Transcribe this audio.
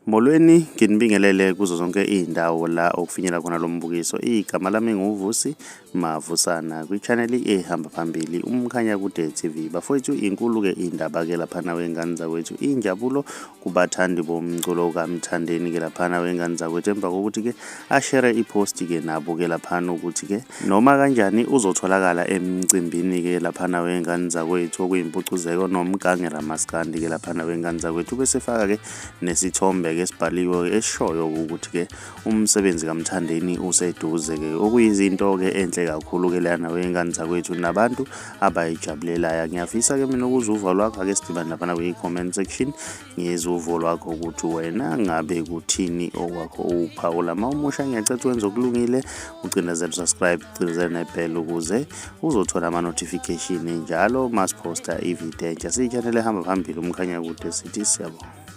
Molweni, nginibingelele kuzo zonke iy'ndawo la okufinyela khona lo mbukiso. Igama lami nguVusi Mavusana kwi-channel ehamba phambili uMkhanyakude TV. Bafowethu, inkulu-ke indaba-ke laphana wey'ngane zakwethu, injabulo kubathandi bomculo kaMthandeni-ke laphana wey'ngane zakwethu emva kokuthi-ke ashere i-post-ke nabo-ke laphana ukuthi-ke noma kanjani uzotholakala emcimbini-ke laphana wey'ngane zakwethu okuyimpucuzeko nomgangela maskandi-ke laphana wey'ngane zakwethu, bese faka-ke nesithombe-ke esibhaliwe esishoyo ukuthi-ke umsebenzi kaMthandeni useduze-ke, okuyizinto-ke enhle kakhulu-ke leyana wey'ngane zakwethu nabantu abayijabulelayo. Ngiyafisa-ke mina ukuzwa uvo lwakho, ake sidibane laphana kwi-comment section ngizwe uvo lwakho ukuthi wena ngabe kuthini okwakho uphawula. Uma umusha ngiyacela wenze okulungile, ucindezele subscribe, ucindezele nebell ukuze uzothola ama-notification njalo masiphosta ividiyo entsha. Siyi-channel ehamba phambili uMkhanyakude, sithi siyabonga.